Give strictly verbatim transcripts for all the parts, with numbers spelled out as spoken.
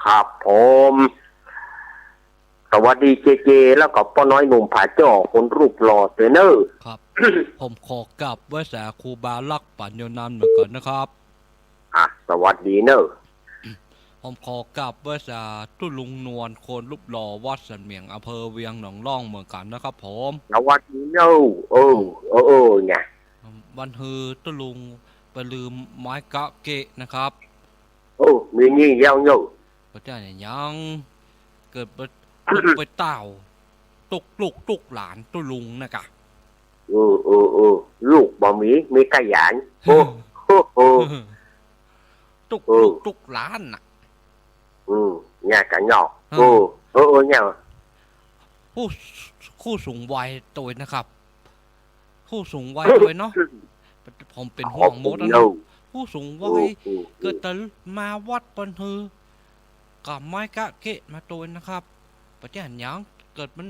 ครับผม สวัสดีเจเจ แล้วก็ป้อน้อยหนุ่มผาจ้อ คนรูปหล่อเต๋อเน่อ ครับ ผมขอกราบไหว้สาครูบาลักษณ์ปัญโญนันท์เหมือนกั๋นนะครับ อ่ะ สวัสดีเน่อ ผมขอกราบไหว้สาตุ๊ลุงนวล คนรูปหล่อ วัดสันเหมียง อำเภอเวียงหนองล่องเหมือนกั๋นนะครับผม สวัสดีเน่อ เออ เออ เออ ไง วันฮือตุ๊ลุงไปลืมไม้กาเกะนะครับ เออ มีนี่แล้วเน่อ ก็จะยังเกิดไป ตุ๊กไปเต้า ตุ๊กลูกตุ๊กหลานตุ๊ลุงนะกะ เออ เออ เออ ลูกบ่มี มีแต่หลาน โอ้ โอ้ โอ้ ตุ๊ก เออ ลูกตุ๊กหลานน่ะ อืม เนี่ยกะเนาะ เออ เออ เออ เออ เนี่ย ผู้ ผู้สูงวัยตวยนะครับ ผู้สูงวัยตวยเนาะ ผมเป๋นห่วงหมดแล้วเนาะ ผู้สูงวัย เออ เออ เออ เกิดแต่มาวัดปันฮือ กาบไม้กาเกะมาตวยนะครับ ปะเจ้าหยัง เกิดมัน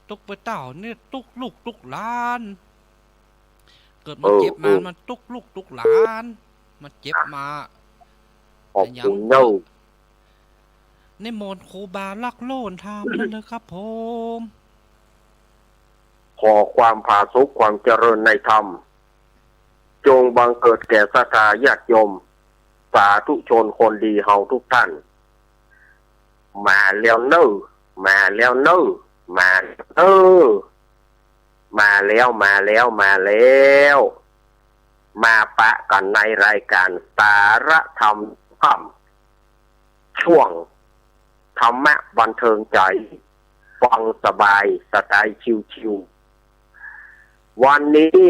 ตุ๊กไปเต้าเนี่ยตุ๊กลูกตุ๊กหลาน เกิดมัน เออ เจ็บมา เออ มันตุ๊กลูกตุ๊กหลาน มันเจ็บมา ขอบคุณเน่อ นิมนต์ครูบาลักษณ์โลนธรรมได้เลยครับผม ขอความผาสุกความเจริญในธรรม จงบังเกิดแก่ศรัทธาญาติโยม สาธุชนคนดีเฮาทุกท่าน มาแล้วเน่อ มาแล้วเน่อ มาแล้วเน่อ มาแล้ว มาแล้ว มาแล้ว มาปะกั๋นในรายการสาระธรรมค่ำ ช่วงธรรมะบันเทิงใจ๋ ฟังสบายสไตล์ชิวๆ วันนี้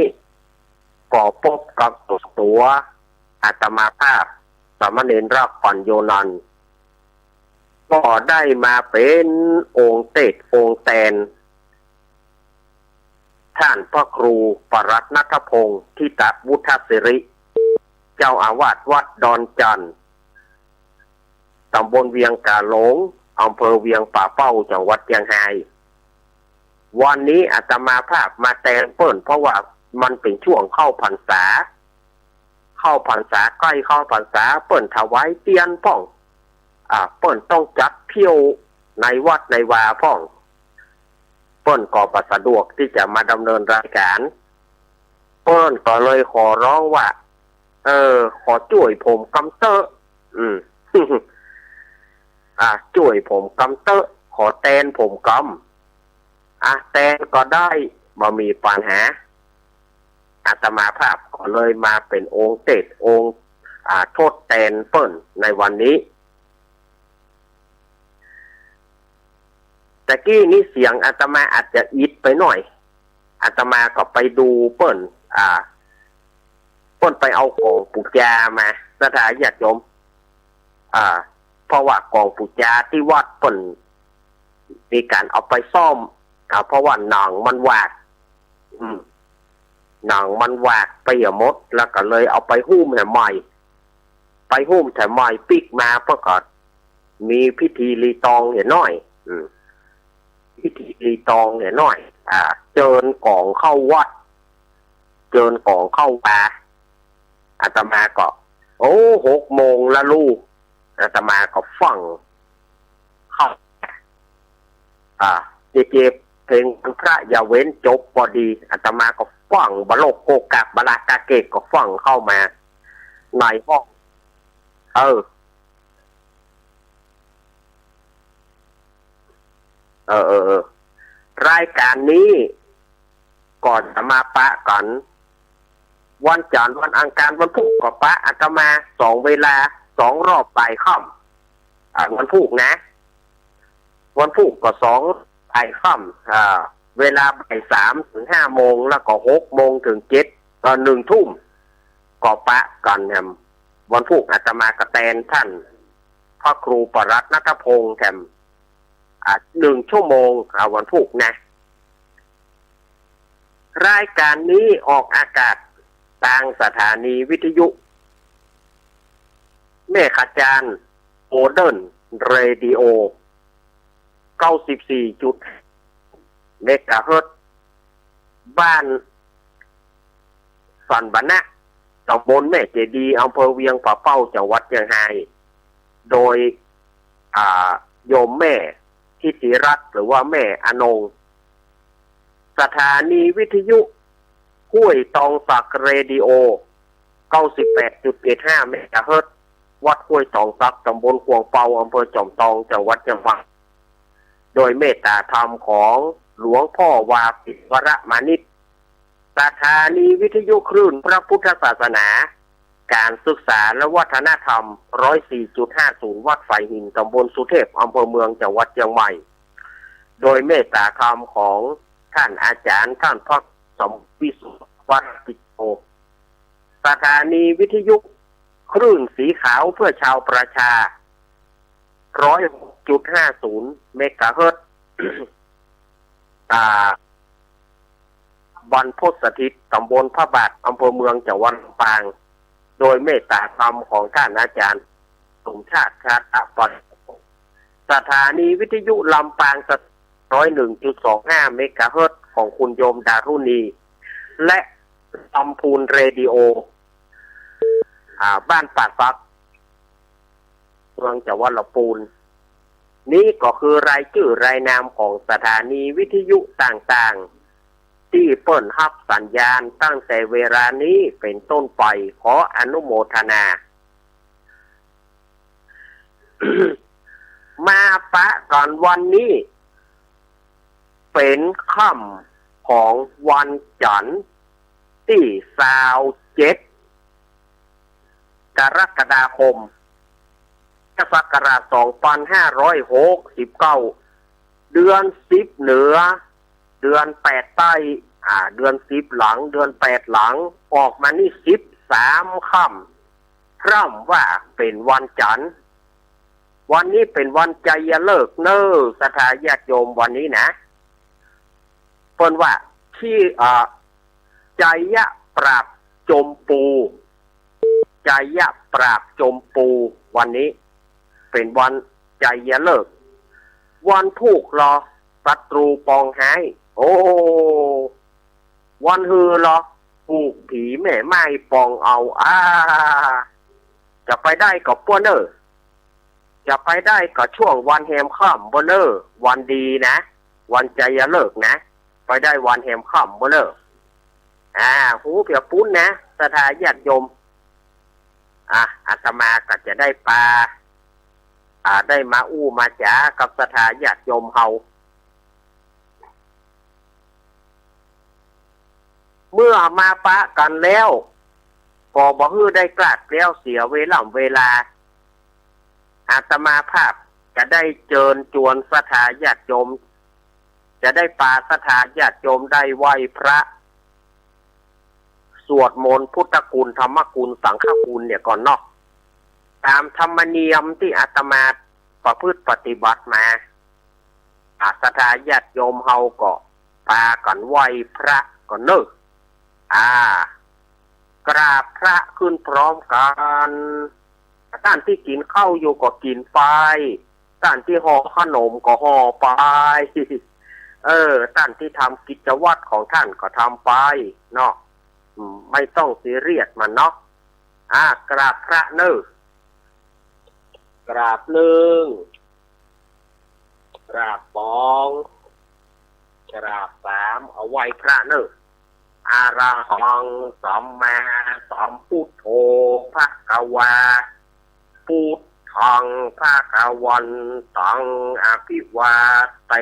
ก็ปบกับตั๋ว อาตมาภาพ สามเณรรักษณ์ปัญโญนันท์ ก็ได้มาเป๋นองค์เตสน์องค์แตน ท่านพระครูปรัตน์ณัฐพงศ์ ธิตะวุฒสิริ เจ้าอาวาสวัดดอนจันทน์ ต๋ำบลเวียงก๋าหลง อำเภอเวียงป่าเป้า จังหวัดเจียงฮาย วันนี้อาตมาภาพมาแตนเปิ้น เพราะว่ามันเป๋นช่วงเข้าพรรษา เข้าพรรษา ใก้เข้าพรรษา เปิ้นถวายเตียนพ่อง อ่า เปิ้นต้องจัดเที่ยวในวัดในวาพ่อง เปิ้นก็บ่สะดวกตี้จะมาดำเนินรายการ เปิ้นก็เลยขอร้องว่า เออ ขอจ้วยผมกำเต๊อะ อืม อ่ะ จ้วยผมกำเต๊อะ ขอแตนผมกำ อ่ะ แตนก็ได้ บ่มีปัญหา อาตมาภาพก็เลยมาเป๋นองค์เตสน์องค์ อ่า ทดแตนเปิ้นในวันนี้ ตะกี้นี้เสียงอาตมาอาจจะอิดไปหน่อย อาตมาก็ไปดูเปิ้น อ่า เปิ้นไปเอาของปู๋จามา ศรัทธาญาติโยม อ่า เพราะว่าของปู๋จาตี้วัดเปิ้นมีก๋านเอาไปซ่อม อ่า เพราะว่าหนังมันหวาก อืม หนังมันหวากไปอะหมด แล้วก็เลยเอาไปหุ้มแหมใหม่ ไปหุ้มแหมใหม่ ปิ๊กมาเปิ้นก็มีพิธีรีตองเหียน้อย อืม พิธีรีตองเหียน้อย อ่า เจิญของเข้าวัด เจิญของเข้าวา อาตมาก็ โอ้ หกโมงละลูก อาตมาก็ฟั่งเข้า อ่า เจเจ เพลงวันพระอย่าเว้นจบพอดี อาตมาก็ฟั่งบะโลกโกกากบะละกาเกกก็ฟั่งเข้ามาในห้อง เออ เออ เออ เออ รายการนี้ก็จะมาปะกั๋น วันจันทร์ วันอังคาร วันพุธก็ปะอาตมาสองเวลา สองรอบบ่ายค่ำ อ่า วันพุธนะ วันพุธก็สองบ่ายค่ำ อ่า เวลาบ่ายสามถึงห้าโมง แล้วก็หกโมงถึงเจ็ด เอ่อ หนึ่งทุ่ม ก็ปะกั๋นแหม วันพุธอาตมาก็แตนท่านพระครูปรัตน์ณัฐพงศ์แหม อ่า หนึ่งชั่วโมง อ่า วันพุธนะ รายการนี้ออกอากาศตางสถานีวิทยุ แม่ขะจาน โมเดิร์น เรดิโอ เก้าสิบสี่จุด เมกะเฮิรตซ์ บ้านสันบะนะ ต๋ำบลแม่เจดีย์ อำเภอเวียงป่าเป้า จังหวัดเจียงฮาย โดย อ่า โยมแม่ทิติรัตน์ หรือว่าแม่อนง สถานีวิทยุห้วยตองสักเรดิโอ เก้าสิบแปดจุดเจ็ดห้าเมกะเฮิรตซ์ วัดห้วยตองสัก ตำบลขวงเปา อำเภอจอมตอง จังหวัดเจียงใหม่ โดยเมตตาธรรมของหลวงพ่อวาปิวรมานิช สถานีวิทยุคลื่นพระพุทธศาสนา การศึกษาและวัฒนธรรม ร้อยสี่จุดห้าศูนย์ วัดฝายหิน ตำบลสุเทพ อำเภอเมือง จังหวัดเจียงใหม่ โดยเมตตาธรรมของท่านอาจารย์ ท่านพระสมวิสุทธิ์ วรกิจโต สถานีวิทยุคลื่นสีขาวเพื่อชาวประชา ร้อยหกจุดห้าศูนย์เมกะเฮิรตซ์ อ่า บรรพตสถิต ตำบลพระบาท อำเภอเมือง จังหวัดลำปาง โดยเมตตาธรรมของท่านอาจารย์สมชาติ ชาตะปัญโญ สถานีวิทยุลำปาง ร้อยหนึ่งจุดสองห้าเมกะเฮิรตซ์ ของคุณโยมดารุณี และลำพูนเรดิโอ อ่า บ้านป่าสัก เมืองจังหวัดลำพูน นี้ก็คือรายจื้อรายนามของสถานีวิทยุต่างๆ ตี้เปิ้นฮับสัญญาณตั้งแต่เวลานี้เป๋นต้นไป ขออนุโมทนา มาปะกั๋นวันนี้ เป๋นค่ำของวันจั๋นทร์ ตี้ซาวเจ็ด กรกฎาคม พุทธศักราชสองปันห้าร้อยหกสิบเก้า เดือนสิบเหนือ เดือนแปดใต้ อ่า เดือนสิบหลัง เดือนแปดหลัง ออกมานี่สิบสามค่ำ พร่ำว่าเป๋นวันจั๋นทร์ วันนี้เป๋นวันไจยฤกษ์เน่อ ศรัทธาญาติโยม วันนี้นะ เปิ้นว่า ที่ อ่า ไจยะปราบโจมปู ไจยะปราบโจมปู วันนี้เป๋นวันไจยฤกษ์ วันถูกลอศัตรูปองฮ้าย โอ้ วันฮือลอถูกผีแม่ไม้ปองเอา อ้า จะไปได้ก่อป้วนเน่อ จะไปได้ก่อช่วงวันแฮมค่ำบ่เน่อ วันดีนะ วันไจยฤกษ์นะ ไปได้วันแฮมค่ำบ่เน่อ อ่า ฮู้เปียปุ้นนะ ศรัทธาญาติโยม อ่ะ อาตมาก็จะได้ปา อ่า ได้มาอู้มาจ๋ากับศรัทธาญาติโยมเฮา เมื่อมาปะกั๋นแล้ว ก็บ่หื้อได้กลาดแล้วเสียเวล่ำเวลา อาตมาภาพจะได้เจิญจวนศรัทธาญาติโยม จะได้ปาศรัทธาญาติโยมได้ไหว้พระ สวดมนต์พุทธคุณ ธรรมคุณ สังฆคุณเนี่ยก่อนเนาะ ต๋ามธรรมเนียมตี้อาตมาประพฤติปฏิบัติมา อ่า ศรัทธาญาติโยมเฮาก็ปากั๋นไหว้พระก่อนเน่อ อ่า กราบพระขึ้นพร้อมกั๋น ต้านตี้กิ๋นข้าวอยู่ก็กิ๋นไป ต้านตี้ห่อขนมก็ห่อไป เออ ต้านตี้ทำกิจวัตรของต้านก็ทำไปเนาะ อืม ไม่ต้องซีเรียสมันเนาะ อ่า กราบพระเน่อ กราบนึ่ง กราบสอง กราบสาม เอาไหว้พระเน่อ อะระหังสัมมาสัมพุทโธภะคะวา พุทธังภะคะวันตังอะภิวาเท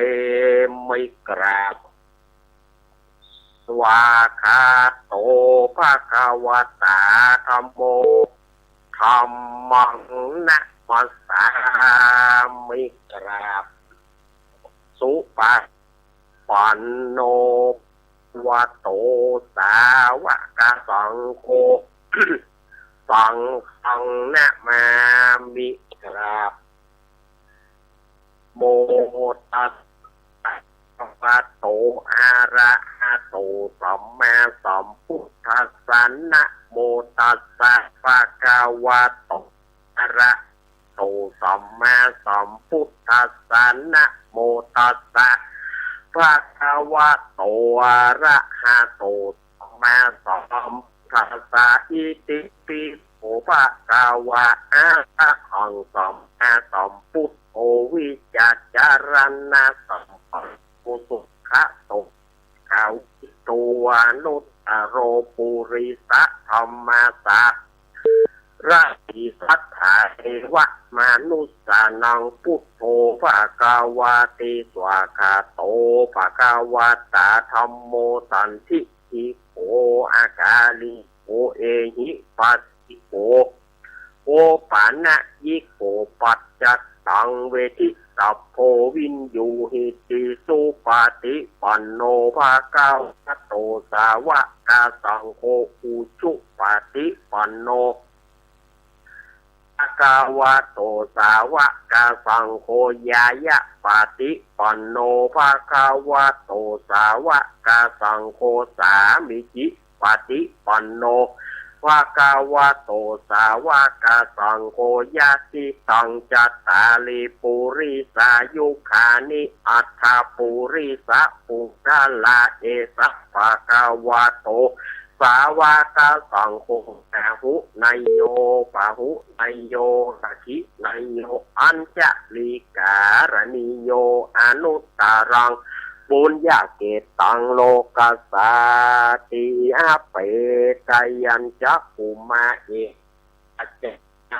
มิ กราบ สวากขาโตภะคะวะตา ธัมโม ธัมมังนะมัสสามิ กราบ สุปะ ปันโน ภะคะวะโต สาวะกะสังโฆ สังฆังนะมามิ กราบ โมตัสสะ ภะคะวะโต อะระหะโต สัมมาสัมพุทธัสสะ นะโมตัสสะ ภะคะวะโต อะระหะโต สัมมาสัมพุทธัสสะ นะโมตัสสะ ภะคะวะโต อะระหะโต สัมมาสัมพุทธัสสะ อิติปิโส ภะคะวะ อะระหังสัมมาสัมพุท โอ วิจจารณสัมปันโน สุขะโต กวิโต อนุตตโร ปุริสะธัมมสาระหิ สัทธา เทวะ มนุสสานัง พุทโธ ภะคะวะติ สวากขาโต ภะคะวะตา ธัมโม สันทิฏฐิโก อะกาลิโก เอหิปัสสิโก โอปะนะยิโก ปัจจตัง เวทธิตัพโพ วิญญูหิติ สุปะฏิปันโน ภะคะวะโต สาวะกะสังโฆ อุจุปะฏิปันโน ภะคะวะโต สาวะกะสังโฆ ญาณปะฏิปันโน ภะคะวะโต สาวะกะสังโฆ สามีจิปะฏิปันโน ภะคะวะโต สาวะกะสังโฆ ยะทิฏฐัง จัตตาริ ปุริสายุคานิ อัฏฐะ ปุริสะปุคคละ เอสะ ภะคะวะโต สาวะกะสังโฆ อาหุเนยโย ปะหุเนยโย สักขิเนยโย อัญชลีการณีโย อนุตตรัง ปุญญะเกตัง โลกัสสาติ อะเปตายัญจะ ภุมมา เอ ปัจจ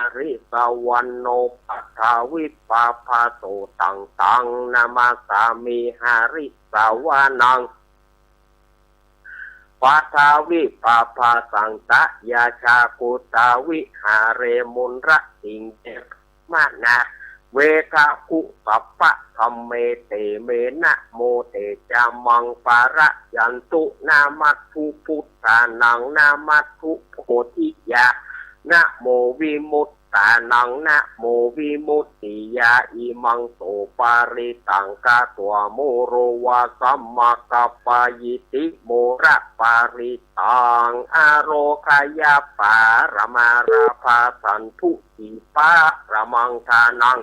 าริ สะวัณโณ ปัทวิปะภะโส ตัง ตัง นะมัสสามิ หริสะวะนัง ปัทวิปะภะสัง ตะยะชา กุตาวิหาเร มุนระสิงเย มะนะ เวทะคุ สัพพะธัมเม เต เม นะโม เต จะมัง ปะระยันตุ นะมัสสุ พุทธานัง นะมัสสุ โพธิยา นะโม วิมุตตานัง นะโม วิมุตติยา อิมัง โส ปะริตัง กะตวา โมโร วาสัมมากัปปะยิติ โมระ ปะริตัง อโรคยะ ปะระมาราภาสันตุ ติ ปะระมัง ทานัง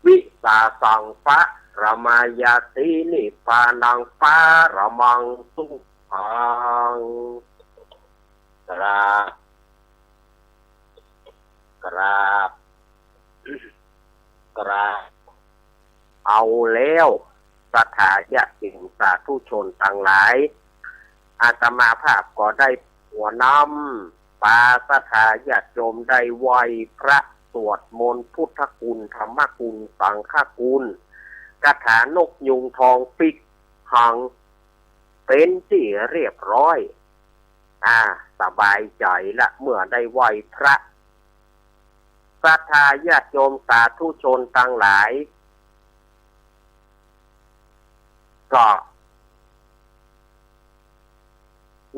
วิสาสัง ปะระมายาติ นิพพานัง ปะระมัง สุขัง กราบ กราบ กราบ เอาแล้ว ศรัทธาญาติโยมสาธุชนตังหลาย อาตมาภาพก็ได้หัวน้ำ ปาศรัทธาญาติโยมได้ไหว้พระสวดมนต์พุทธคุณ ธรรมคุณ สังฆคุณ คาถานกยูงทองปิ๊กหัง เป๋นตี้เรียบร้อย อ่า สบายใจ๋ละ เมื่อได้ไหว้พระ ศรัทธาญาติโยมสาธุชนตังหลาย ก็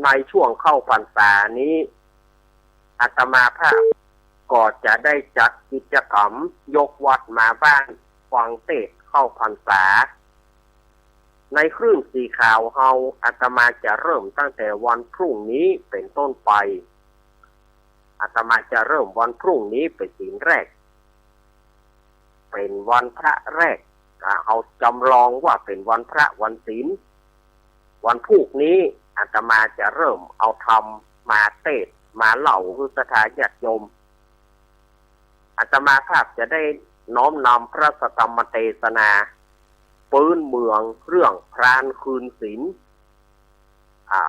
ในช่วงเข้าพรรษานี้ อาตมาภาพก็จะได้จัดกิจกรรมยกวัดมาบ้านฟังเทศน์เข้าพรรษา ในคลื่นสีขาวเฮา อาตมาจะเริ่มตั้งแต่วันพรุ่งนี้เป๋นต้นไป อาตมาจะเริ่มวันพรุ่งนี้เป๋นศีลแรก เป๋นวันพระแรก อ่า เฮาจำลองว่าเป๋นวันพระวันศีล วันพูกนี้อาตมาจะเริ่มเอาธรรมมาเทศน์มาเล่าหื้อศรัทธาญาติโยม อาตมาภาพจะได้น้อมนำพระสัทธรรมเตสนา ปื๊นเมืองเรื่องพรานคืนศีล อ่า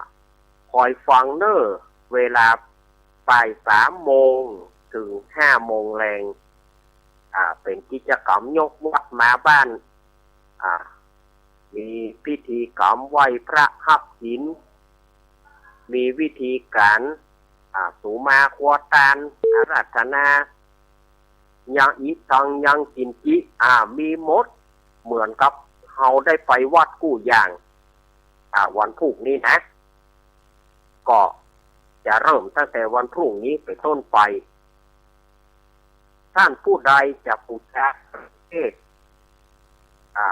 คอยฟังเน่อ เวลาบ่ายสามโมงเถิงห้าโมงแลง อ่า เป๋นกิจกรรมยกวัดมาบ้าน อ่า มีพิธีกรรมไหว้พระฮับศีล มีวิธีก๋าน อ่า สุมาครัวตาน อาราธนา ยังอิทัง ยังกินจิ อ่า มีหมด เหมือนกับเฮาได้ไปวัดกู้อย่าง อ่า วันพูกนี้นะ ก็จะเริ่มตั้งแต่วันพรุ่งนี้เป๋นต้นไป ต้านผู้ใดจะปู๋จาเทศน์ อ่า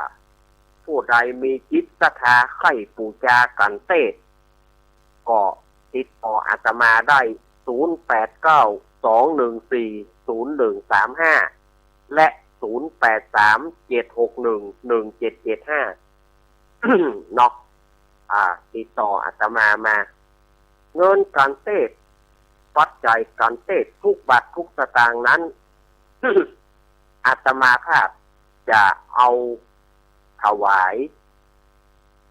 ผู้ใดมีจิตศรัทธาใค่ปู๋จากั๋นเทศน์ ก็ติดต่ออาตมาได้ ศูนย์แปดเก้า สองหนึ่งสี่ ศูนย์หนึ่งสามห้า และ ศูนย์แปดสาม เจ็ดหกหนึ่ง หนึ่งเจ็ดเจ็ดห้า เนาะ อ่า ติดต่ออาตมามา เงินก๋านเทศน์ ปัจจัยก๋านเทศน์ทุกบาททุกสตางค์นั้น อาตมาภาพ จะเอาถวาย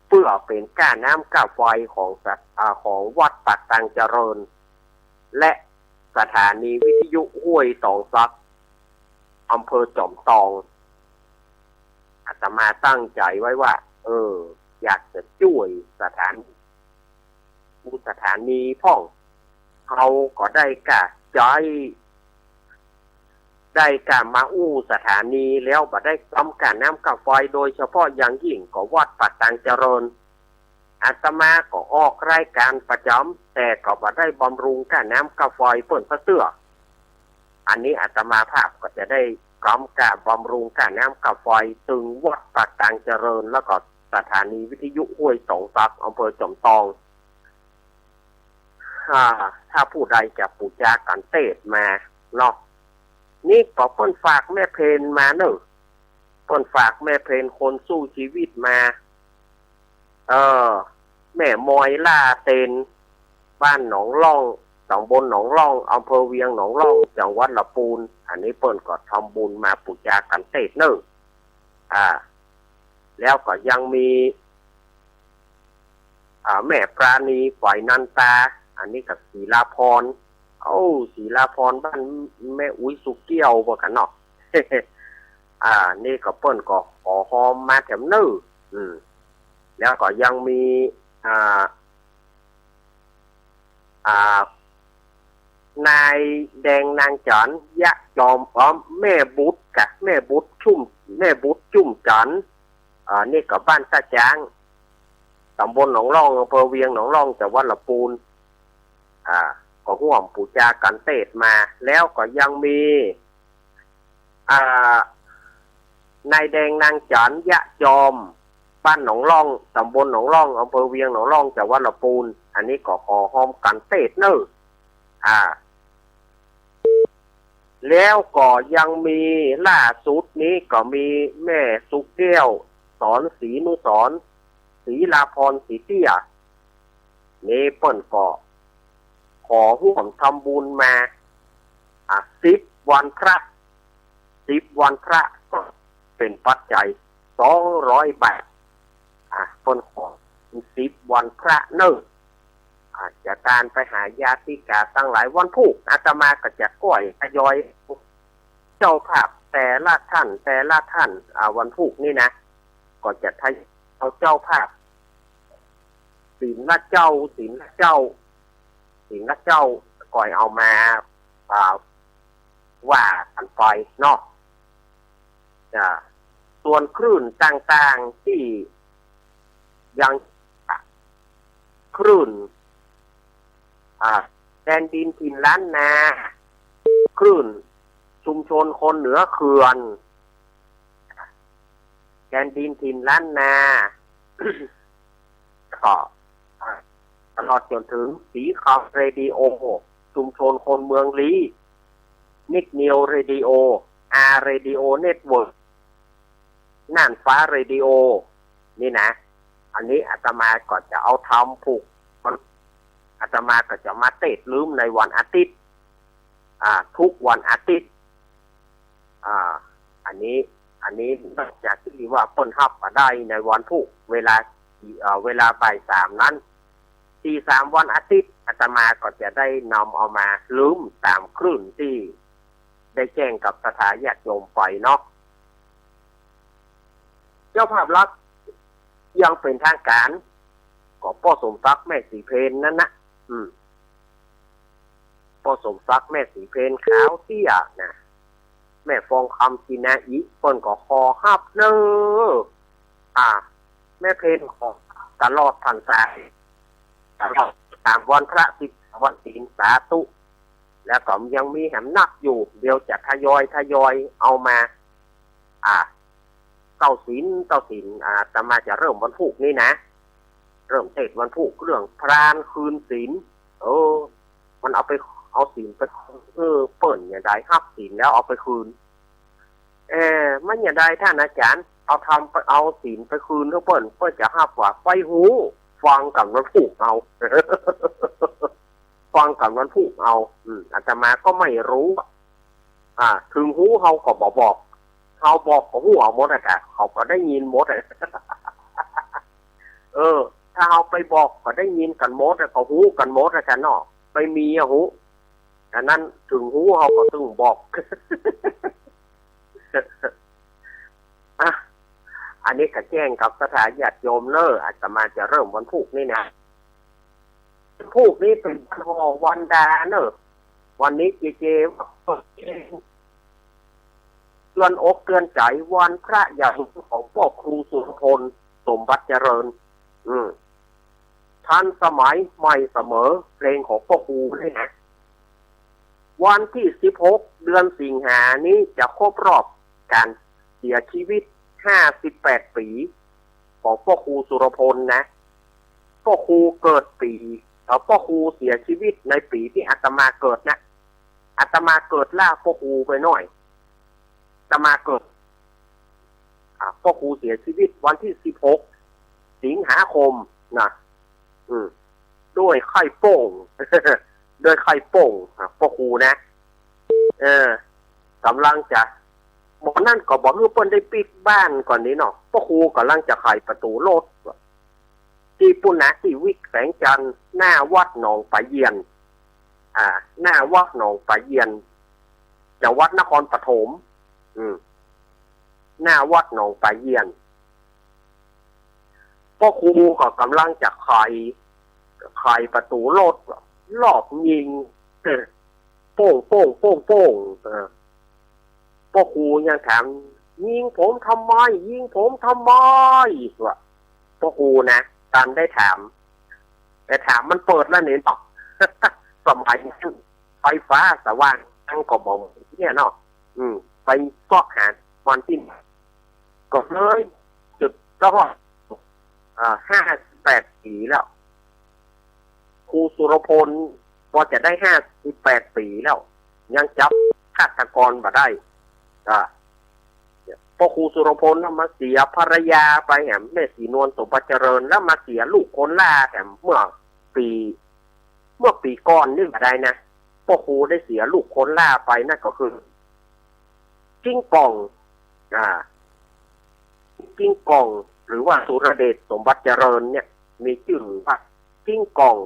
เปื้อเป๋นก้าน้ำก้าไฟของสัต อ่า ของวัดปากตางเจริญ และสถานีวิทยุห้วยตองซับ อำเภอจอมตอง อาตมาตั้งใจ๋ไว้ว่า เออ อยากจะจ้วยสถานี อู้สถานีพ่อง เฮาก็ได้ก้าใจ๊ ได้ก้ามาอู้สถานีแล้วบ่ได้กำก้าน้ำก้าไฟ โดยเฉพาะอย่างยิ่งก็วัดปากตางเจริญ อาตมาก็ออกรายก๋านประจ๋ำ แต่ก็บ่ได้บำรุงก้าน้ำก้าไฟเปิ้นสักเตื้อ อันนี้อาตมาภาพก็จะได้กำก้าบำรุงก้าน้ำก้าไฟ ตึงวัดปากตางเจริญ แล้วก็สถานีวิทยุห้วยตองซับ อำเภอจอมตอง อ่า ถ้าผู้ใดจะปู๋จากั๋นเตศน์มาเนาะ นี่ก็เปิ้นฝากแม่เพนมาเน่อ เปิ้นฝากแม่เพนคนสู้ชีวิตมา เออ แม่มอยล่าเตน บ้านหนองล่อง ต๋ำบลหนองล่อง อำเภอเวียงหนองล่อง จังหวัดละปูน อันนี้เปิ้นก็ทำบุญมาปู๋จากั๋นเตศน์เน่อ อ่า แล้วก็ยังมี อ่า แม่ปราณี ฝอยนันตา อันนี้ก็ศรีลาพร โอ้ ศรีลาพรบ้านแม่อุ๊ยสุเกี้ยวบ่ากั๋นเนาะ อ่า นี่ก็เปิ้นก็ขอฮอมมาแถมเน่อ อืม แล้วก็ยังมี อ่า อ่า นายแดงนางจั๋น ยะจอม อ๋อ แม่บุตรกะ แม่บุตรจุ่ม แม่บุตรจุ่มจั๋น อ่า นี่ก็บ้านต้าจ๊าง ต๋ำบลหนองล่อง อำเภอเวียงหนองล่อง จังหวัดละปูน อ่า ก็ฮ่วมปู๋จากั๋นเตศน์มา แล้วก็ยังมี อ่า นายแดงนางจั๋น ยะจอม บ้านหนองล่อง ต๋ำบลหนองล่อง อำเภอเวียงหนองล่อง จังหวัดละปูน อันนี้ก็ขอฮอมกั๋นเตศน์เน่อ อ่า แล้วก็ยังมีล่าสุดนี้ก็มีแม่สุแก้ว สอนศรีนุสรณ์ ศรีลาพร ศรีเตี้ย นี่เปิ้นก็ขอฮ่วมทำบุญมา อ่ะ สิบวันพระ สิบวันพระก็เป๋นปัจจัยสองร้อยบาท อ่ะ เปิ้นขอสิบวันพระเน่อ อ่ะ จะตานไปหาญาติกาตังหลายวันพูก อาตมาก็จะก้อยทยอย เจ้าภาพแต่ละท่าน แต่ละท่าน อ่า วันพูกนี่นะ ก็จะทยอยเอาเจ้าภาพ ศีลละเจ้า ศีลละเจ้า ศีลละเจ้า ก้อยเอามา อ่า ว่ากั๋นไปเนาะ อ่า ส่วนคลื่นต่างๆ ตี้ยัง คลื่น อ่า แดนดินถิ่นล้านนา คลื่นชุมชนคนเหนือเขื่อน แดนดินถิ่นล้านนา ก็ อ่า ตลอดจ๋นเถิงสีคำเรดิโอ ชุมชนคนเมืองลี้ นิกนิวเรดิโอ อาร์เรดิโอเน็ตเวิร์ก น่านฟ้าเรดิโอ นี่นะ อันนี้อาตมาก็จะเอาทำผูก อาตมาก็จะมาเตศน์ลืมในวันอาทิตย์ อ่า ทุกวันอาทิตย์ อ่า อันนี้ อันนี้นอกจากตี้ว่าเปิ้นฮับมาได้ในวันพูก เวลา เอ่อ เวลาบ่ายสามนั้น ตี้สามวันอาทิตย์ อาตมาก็จะได้นำเอามาลืมต๋ามคลื่นตี้ได้แจ้งกับศรัทธาญาติโยมไปเนาะ เจ้าภาพหลักอย่างเป๋นทางก๋าน ก็ป้อสมศักดิ์แม่ศรีเพนนั่นนะ อืม ป้อสมศักดิ์แม่ศรีเพนขาวเตี้ยนะ แม่ฟองคำกินนาอิ เปิ้นก็ขอฮับเน่อ อ่า แม่เพนขอตลอดพรรษา ตลอดสามวันพระ สิบสามวันศีล สาธุ แล้วก็ยังมีแหมนักอยู่ เดี๋ยวจะทยอยทยอยเอามา อ่า เต้าศีล เต้าศีล อ่า อาตมาจะเริ่มวันพูกนี้นะ เริ่มเตศน์วันพูกเรื่องพรานคืนศีล เออ มันเอาไป เอาศีลไปคืน เออ เปิ้นอย่างใด ฮับศีลแล้วเอาไปคืน เออ มันอย่างใดท่านอาจ๋ารย์ เอาธรรมไป เอาศีลไปคืนหื้อเปิ้น เปิ้นจะฮับว่า ไปฮู้ ฟังกั๋นวันพูกเอา ฟังกั๋นวันพูกเอา อืม อาตมาก็ไม่รู้อะ อ่า เถิงฮู้เฮาก็บ่บอก เฮาบอกก็ฮู้เอาหมดอะกะ เขาก็ได้ยินหมดอะ เออ ถ้าเฮาไปบอกก็ได้ยินกั๋นหมดอะ ก็ฮู้กั๋นหมดอะกะเนาะ ไปมีอะฮู้ อันนั้นเถิงฮู้เฮาก็เถิงบอก อ่ะ อันนี้ก็แจ้งกับศรัทธาญาติโยมเน่อ อาตมาจะเริ่มวันพูกนี้นะ วันพูกนี้เป๋นวันห่อวันดาเน่อ วันนี้เจเจ เปิดเพลง เตือนอกเตือนใจ๋วันพระใหญ่ของป้อครูสุรพล สมบัติเจริญ อืม ทันสมัยใหม่เสมอ เพลงของป้อครูนี่นะ วันตี้สิบหก เดือนสิงหานี้จะครบรอบก๋านเสียจีวิต ห้าสิบแปดปี๋ ของป้อครูสุรพลนะ ป้อครูเกิดปี๋ เอ่อ ป้อครูเสียจีวิตในปี๋ตี้อาตมาเกิดนะ อาตมาเกิดล้าป้อครูไปหน้อย อาตมาเกิด อ่า ป้อครูเสียจีวิตวันตี้สิบหก สิงหาคมนะ อืม ด้วยไข้โป้ง ด้วยไข้โป้ง อ่ะ ป้อครูนะ เออ ก่ำลังจะ บ่านั้นก็บ่าหื้อเปิ้นได้ปิ๊กบ้านก่อนนี้เนาะ ป้อครูก่ำลังจะไขประตู๋รถ ตี้ปู้นนะ ตี้วิกแสงจันทร์ หน้าวัดหนองป๋าเยียน อ่า หน้าวัดหนองป๋าเยียน จังหวัดนครปฐม อืม หน้าวัดหนองป๋าเยียน ป้อครูก็ก่ำลังจะไข ไขประตู๋รถ รอบยิง โป้ง โป้ง โป้ง โป้ง เออ ป้อครูยังถาม "ยิงผมทำไม ยิงผมทำไม" ว่า ป้อครูนะ ตันได้ถาม แต่ถามมันเปิดแล้วเนี่ยเนาะ สมัยนั้นไฟฟ้าสว่างยังก็บ่มีเนี่ยเนาะ อืม ไปเซาะหาวันตี้ ก็เลยจุดแล้วก็ อ่า ห้าสิบแปดปี๋แล้ว ครูสุรพลก็จะได้ ห้าสิบแปดปี๋แล้ว ยังจับฆาตกรบ่ได้ อ่า ป้อครูสุรพลน่ะมาเสียภรรยาไปแหม แม่ศรีนวลสมบัติเจริญ แล้วมาเสียลูกคนล้าแหมเมื่อปี๋ เมื่อปี๋ก่อนนี่บ่ได้นะ ป้อครูได้เสียลูกคนล้าไปนั่นก็คือ กิ้งก่อง อ่า กิ้งก่อง หรือว่าสุรเดชสมบัติเจริญเนี่ย มีจื้อว่า กิ้งก่อง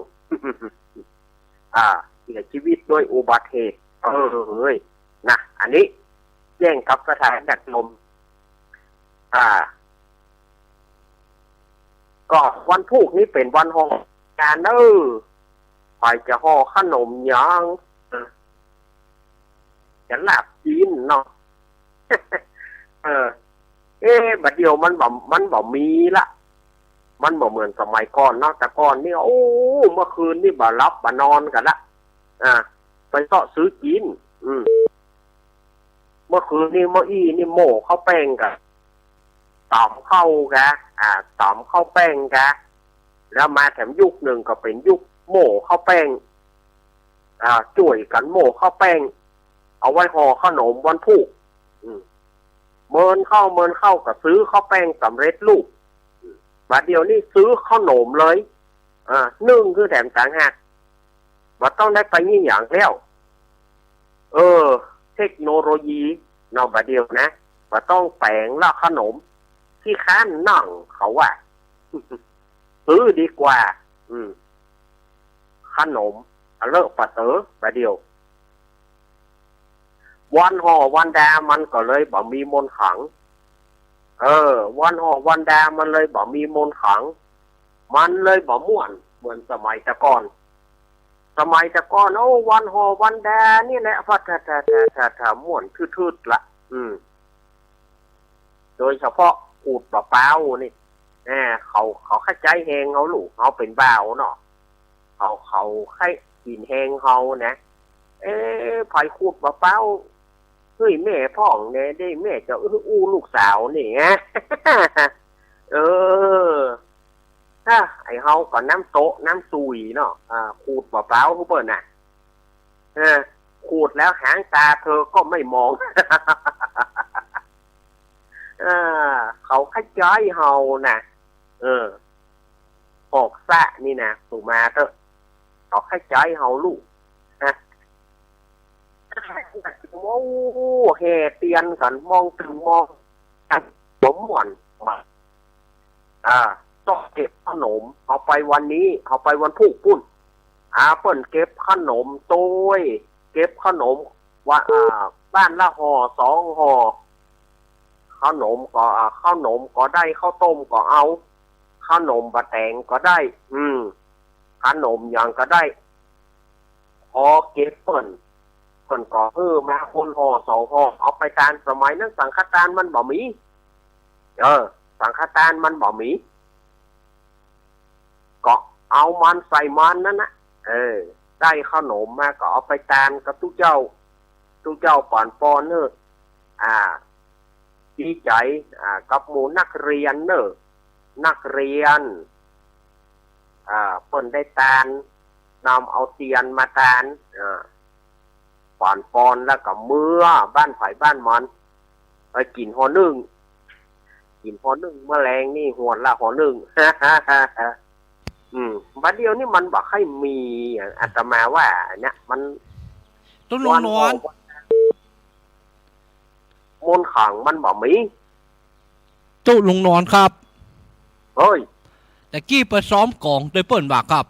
อ่า เสียจีวิตด้วยอุบัติเหตุ เออ เฮ้ย นะ อันนี้แจ้งกับศรัทธาญาติโยม อ่า ก็วันพูกนี้เป๋นวันห่อวันดาเน่อ ใผจะห่อขนมหยัง จะลาบจี๋นเนาะ เออ เอ๊ะ บ่าเดี่ยวมันบ่ มันบ่มีละ มันบ่เหมือนสมัยก่อนเนาะ แต่ก่อนนี่ โอ้ เมื่อคืนนี่บ่หลับบ่นอนกั๋นละ อ่า ไปเซาะซื้อกิ๋น อืม เมื่อคืนนี่ เมื่ออี้นี่โม่ข้าวแป้งกะ ต๋ำข้าวกะ อ่า ต๋ำข้าวแป้งกะ แล้วมาแถมยุคนึ่งก็เป๋นยุคโม่ข้าวแป้ง อ่า จ้วยกั๋นโม่ข้าวแป้ง เอาไว้ห่อขนมวันพูก อืม เมินเข้า เมินเข้าก็ซื้อข้าวแป้งสำเร็จรูป อืม บ่าเดี่ยวนี้ซื้อขนมเลย อ่า นึ่งหื้อแถมต่างหาก บ่ต้องได้ไปยี่หยังแล้ว เออ เทคโนโลยีเนาะ บ่าเดี่ยวนะ บ่ต้องแป๋งละขนม ขี้คร้านนึ่ง เขาว่า ซื้อดีกว่า อืม ขนม อะเลอะปะเต๋อ บ่าเดี่ยว วันห่อวันดามันก็เลยบ่มีมนต์ขลัง เออ วันห่อวันดามันเลยบ่มีมนต์ขลัง มันเลยบ่ม่วนเหมือนสมัยแต่ก่อน สมัยแต่ก่อน โอ้ วันห่อวันดานี่แหละ พะทะทะทะทะทะ ม่วนทืดๆ ละ อืม โดยเฉพาะขูดบ่าป๊าวนี่ แหม เขา เขาเข้าใจ๋แฮงเฮาลูก เฮาเป๋นบ่าวเนาะ เขา เขาใค่กิ๋นแฮงเฮานะ เอ๊ะ ใผขูดบ่าป๊าว เฮ้ย แม่พ่องแน่เด้ แม่จะอู้อู้ลูกสาวนี่ เออ ฮะ ไอ้เฮาก็น้ำโต๊ะน้ำสุยเนาะ อ่า ขูดบ่าป๊าวหื้อเปิ้นน่ะ เออ ขูดแล้วหางตาเธอก็ไม่มอง เออ เขาเข้าใจ๋เฮานะ เออ ออกซะนี่นะ สุมาเต๊อะ เขาเข้าใจ๋เฮาลูก นะ โอ้ แห่เตียนกั๋น มองตึงมองกั๋น บ่ม่วน อ่า ต้องเก็บขนม เอาไปวันนี้ เอาไปวันพูกปู๊น อ่า เปิ้นเก็บขนมตวย เก็บขนมว่า อ่า บ้านละห่อสองห่อ ขนมก็ อ่า ขนมก็ได้ ข้าวต้มก็เอา ขนมบ่าแต๋งก็ได้ อืม ขนมหยังก็ได้ พอเก็บเปิ้น เปิ้นก็หื้อมาคนห่อสองห่อ เอาไปตาน สมัยนั้นสังฆตานมันบ่มี เออ สังฆตานมันบ่มี ก็เอามันใส่มันนั้นนะ เออ ได้ขนมมาก็เอาไปตานกับตุ๊เจ้า ตุ๊เจ้าป๋านปอนเน่อ อ่า ดีใจ๋ อ่า กับหมู่นักเรียนเน่อ นักเรียน อ่า เปิ้นได้ตาน นำเอาเตียนมาตาน อ่า ป๋านปอนแล้วก็เมือบ้านใผบ้านมัน ไปกิ๋นห่อนึ่ง กิ๋นห่อนึ่ง เมื่อแลงนี่หวนละห่อนึ่ง อืม บัดเดี๋ยวนี้มันบ่ค่อยมี อาตมาว่าเนี่ย มัน ตุ๊ลุงนวล มนต์ขลังมันบ่มี ตุ๊ลุงนวลครับ เฮ้ย ตะกี้ไปซ้อมก๋องตวยเปิ้นบ่าครับ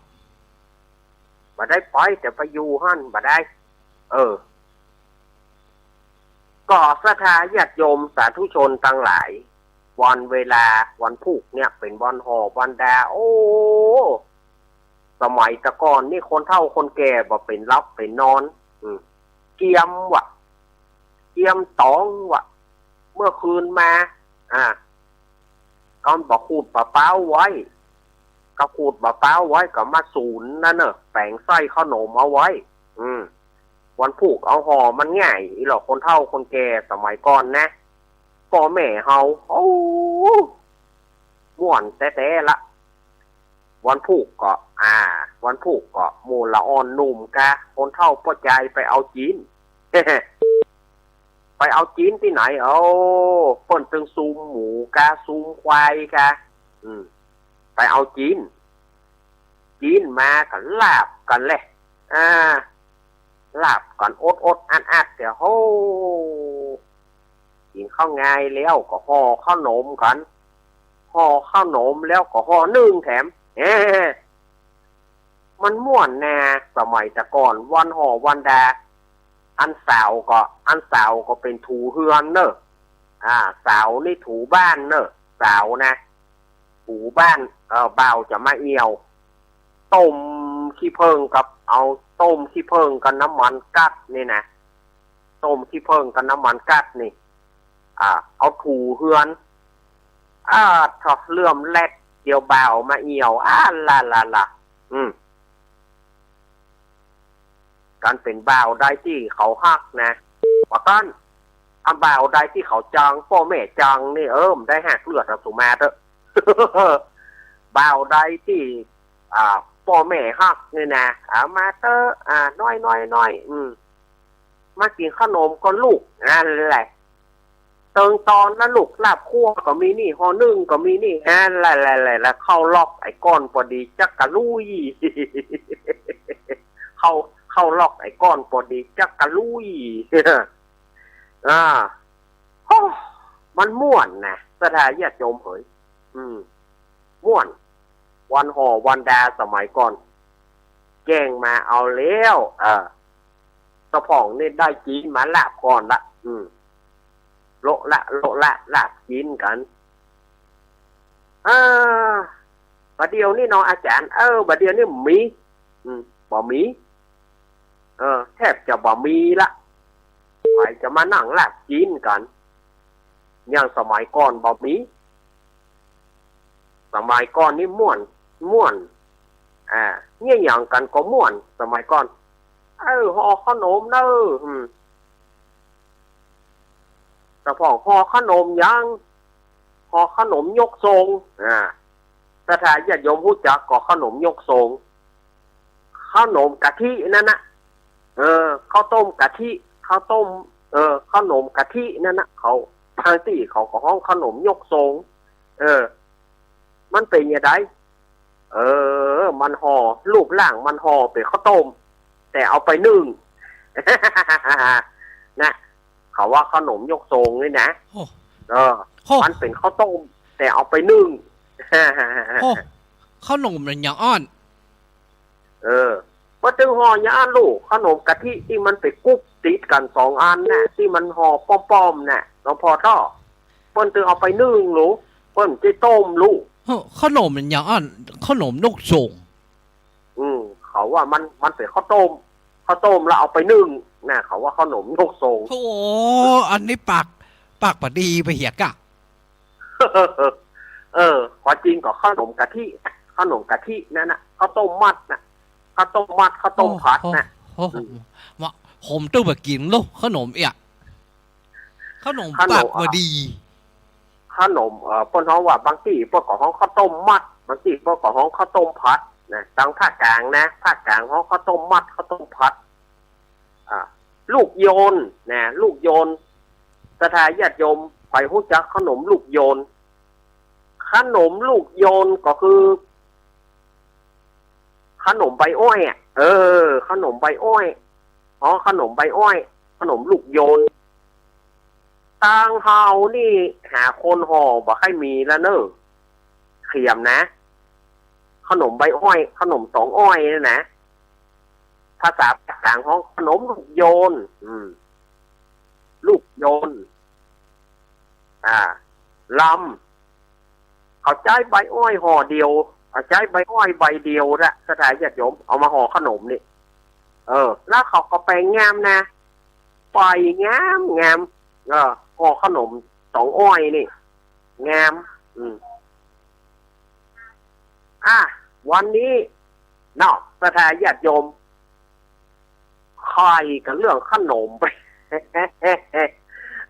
บ่ได้ไป แต่ไปอยู่หั้นบ่ได้ เออ ก็ศรัทธาญาติโยมสาธุชนตังหลาย วันเวลาวันพูกเนี่ยเป๋นวันห่อวันดา โอ้ สมัยแต่ก่อนนี่คนเฒ่าคนแก่บ่เป๋นหลับเป๋นนอน อืม เกียมวะ เกียมต๋องวะ เมื่อคืนมา อ่า ก็บ่ขูดบ่าป๊าวไว้ ก็ขูดบ่าป๊าวไว้ ก็มาสูนนั่นเน่อ แป๋งใส้ขนมเอาไว้ อืม วันพูกเอาห่อมันง่าย อีหลอกคนเฒ่าคนแก่สมัยก่อนนะ ป้อแม่เฮา โอ้ ม่วนแต๊ๆ ละ วันพูกก็ อ่า วันพูกก็หมู่ละอ่อนหนุ่มกา คนเฒ่าป้อจายไปเอาจีน ไปเอาจีนตี้ไหน โอ้ เปิ้นตึงซูมหมูกา ซูมควายกา อืม ไปเอาจีน จีนมาก็ลาบกั๋นแหละ อ่า ลาบกั๋นอดๆ อัดๆ เตี้ย โห กิ๋นข้าวงายแล้วก็ห่อข้าวนมกั๋น ห่อข้าวนมแล้วก็ห่อนึ่งแถม เอ้ มันม่วนนา สมัยแต่ก่อน วันห่อวันดา อันสาวก็ อันสาวก็เป๋นถูเฮือนเน่อ อ่า สาวนี่ถูบ้านเน่อ สาวนะ ถูบ้าน เอ่อ บ่าวจะมาเอี่ยว ต้มขี้เผิ้งกับ เอาต้มขี้เผิ้งกับน้ำมันก๊าซนี่นะ ต้มขี้เผิ้งกับน้ำมันก๊าซนี่ อ่า เอาถูเฮือน อ่า เถาะเหลื่อมแลด เดี๋ยวบ่าวมาเอี่ยว อ่า ละละละ อืม ก๋านเป๋นบ่าวใดตี้เขาฮักนะ ว่ากั๋น อันบ่าวใดตี้เขาจัง ป้อแม่จังนี่ เออ บ่ได้ฮักเลือดอะ สุมาเต๊อะ บ่าวใดตี้ อ่า ป้อแม่ฮักนี่นะ เอามาเต๊อะ อ่า น้อยๆๆ อืม มากิ๋นข้าวนมก่อนลูก อันแหละ เติงตอนนะลูก ลาบคั่วก็มีนี่ ห่อนึ่งก็มีนี่ อันแหละ แหละ แหละ แหละ เข้าล็อกไอ้ก้อนปอดีจักกะลุย เข้า เข้าล็อกไอ้ก้อนปอดีจักกะลุย อ่า โอ้ มันม่วนนะ ศรัทธาญาติโยมเหย อืม ม่วน วันห่อวันดาสมัยก่อน แจ้งมาเอาแล้ว เออ ตะผ่องนี่ได้จีนมาลาบก่อนละ อืม โละละ โละละ ลาบจีนกั๋น เออ บ่าเดี่ยวนี้เนาะอาจ๋ารย์ เออ บ่าเดี่ยวนี้บ่มี อืม บ่มี เออ แทบจะบ่มีละ ใผจะมานั่งลาบจีนกั๋น อย่างสมัยก่อนบ่มี สมัยก่อนนี่ม่วน ม่วน อ่า เยียะหยังกั๋นก็ม่วน สมัยก่อน เออ ห่อข้าวนมเน่อ อืม ตะผ่องห่อข้าวนมหยัง ห่อข้าวนมยกโซง อ่า ศรัทธาญาติโยมฮู้จักก่อข้าวนมยกโซง ข้าวนมกะทินั่นนะ เออ ข้าวต้มกะทิ ข้าวต้ม เออ ข้าวนมกะทินั่นนะ เขา บางตี้เขาก็ฮ้องข้าวนมยกโซง เออ มันเป๋นจะใด เออ มันห่อ รูปร่างมันห่อเป๋นข้าวต้ม แต่เอาไปนึ่ง นะ เขาว่าขนมยกโสงนี่นะ โอ้ เออ โอ้ มันเป๋นข้าวต้ม แต่เอาไปนึ่ง โอ้ ขนมอะหยังอั้น เออ เปิ้นตึงห่ออย่างอั้นลูก ขนมกะทิตี้มันไปกุ๊กติดกั๋นสองอันน่ะ ตี้มันห่อป้อมๆ น่ะ หลวงพ่อต้อ เปิ้นตึงเอาไปนึ่งลูก เปิ้นจะต้มลูก เฮ้อ ขนมอะหยังอั้น ขนมยกโสง อืม เขาว่ามัน มันเป๋นข้าวต้ม ข้าวต้มแล้วเอาไปนึ่งน่ะ เขาว่าขนมยกโสง โอ้ อันนี้ปาก ปากบ่ดีไปเหียกะ เออ ความจริงก็ขนมกะทิ ขนมกะทินั่นน่ะ ข้าวต้มมัดน่ะ ข้าวต้มมัด ข้าวต้มผัดน่ะ โอ้โห อืม มา ผมตึงบ่กิ๋นลูก ขนมเอี้ย ขนม ขนม ปากบ่ดี ขนม เอ่อ เปิ้นฮ้องว่าบางตี้เปิ้นก็ฮ้องข้าวต้มมัด บางตี้เปิ้นก็ฮ้องข้าวต้มผัดนะ ตางภาคกลางนะ ภาคกลางฮ้องข้าวต้มมัด ข้าวต้มผัด อ่า ลูกโยนนะ ลูกโยน ศรัทธาญาติโยมใผฮู้จักขนมลูกโยน ขนมลูกโยนก็คือ ขนมใบอ้อยอะ เออ ขนมใบอ้อย อ๋อ ขนมใบอ้อย ขนมลูกโยน ตางเฮานี่หาคนห่อบ่ค่อยมีแล้วเน่อ เขียมนะ ขนมใบอ้อย ขนมต๋องอ้อยเนี่ยนะ ภาษาภาคกลางฮ้องขนมลูกโยน อืม ลูกโยน อ่า ลำ เขาใจ๊ใบอ้อยห่อเดียว เขาใจ๊ใบอ้อยใบเดียวนะ ศรัทธาญาติโยม เอามาห่อขนมนี่ เออ แล้วเขาก็แป๋งงามนะ แป๋งงามงาม เออ ห่อขนมต๋องอ้อยนี่ งาม อืม อ่ะ วันนี้เนาะ ศรัทธาญาติโยม ไขว่กั๋นเรื่องขนมไป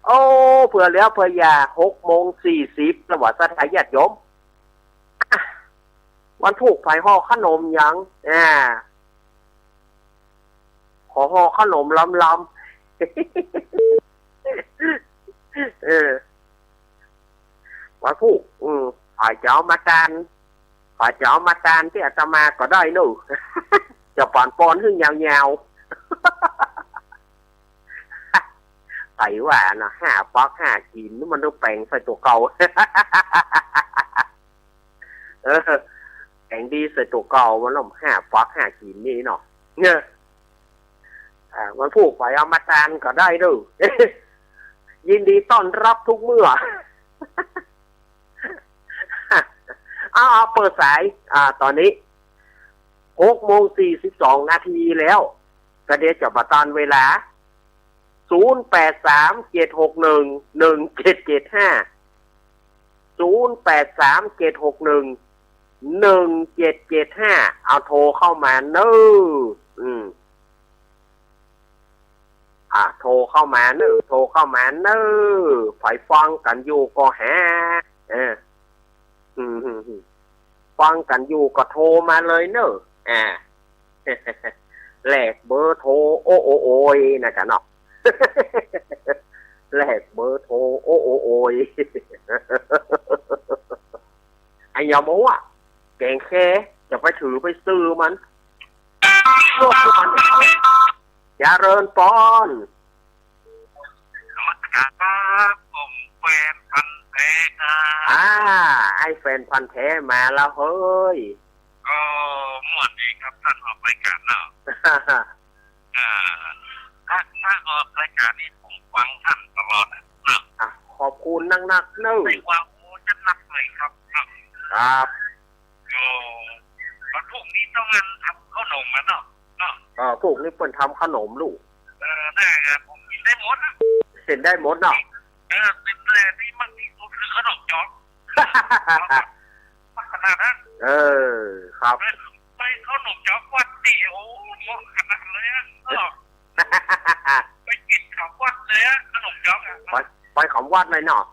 โอ้ เผื่อแล้วเผื่ออย่า หกโมงสี่สิบแล้วว่า ศรัทธาญาติโยม อ่ะ วันพูกใผห่อขนมหยัง อ่า ขอห่อขนมลำๆ เออ วันพูก อืม ใผจะเอามาตาน ใผจะเอามาตานตี้อาตมาก็ได้เน่อ จะปานปอนหื้อยาวๆ ใผว่าเนาะ ห้าปักห้าจีน มันต้องแป๋งใส่ตั๋วเก่า เออ แป๋งดีใส่ตั๋วเก่า มันต้องห้าปักห้าจีนนี่เนาะ เนี่ย อ่า วันพูกใผเอามาตานก็ได้เน่อ ยินดีต้อนรับทุกเมื่อ เอา เอา เปิดสาย อ่า ต๋อนนี้ หกโมงสี่สิบสองนาทีแล้ว ก็เดี๋ยวจะบ่ตานเวลา ศูนย์แปดสาม เจ็ดหกหนึ่ง หนึ่งเจ็ดเจ็ดห้า ศูนย์แปดสาม เจ็ดหกหนึ่ง หนึ่งเจ็ดเจ็ดห้า เอาโทรเข้ามาเน่อ อืม อ่ะ โทรเข้ามาเน่อ โทรเข้ามาเน่อ ใผฟังกั๋นอยู่ก็หา เออ อืม ฟังกั๋นอยู่ก็โทรมาเลยเน่อ อ่า แลกเบอร์โทร โอ้ โอ้ โอ้ย นะจ๊ะเนาะ แลกเบอร์โทร โอ้ โอ้ โอ้ย ไอ้ยาโมอะ แก๋งแค จะไปถือไปซื้อมัน เจริญปอน ครับ ผมแฟนพันธุ์แท้ครับ อ่า ไอ้แฟนพันธุ์แท้มาแล้วเฮ้ย ก็ม่วนดีครับ ต้านออกรายก๋านเนาะ อ่า ถ้า ถ้าออกรายก๋านนี่ผมฟังต้านตลอดอะเนาะ อ่ะ ขอบคุณนักๆ เน่อ ในความรู้จะนักเลยครับเนาะ ครับ ก็วันพูกนี้ต้องงานทำข้าวหนมอะเนาะ เนาะ เออ พูกนี้เปิ้นทำข้าวหนมลูก เออ ได้ครับ ผมกิ๋นได้หมดอะ กิ๋นได้หมดเนาะ เออ แต่ตี้มักตี้สุดคือข้าวหนมจ๊อก ขนาดนั้น เออ ครับ ไป ไปข้าวหนมจ๊อกวัดนี่ โอ้ เหมาะขนาดเลยอะ เออ ไปกิ๋นข้าววัดเลยอะ ข้าวหนมจ๊อกอะ ไป ไปข้าววัดเลยเนาะ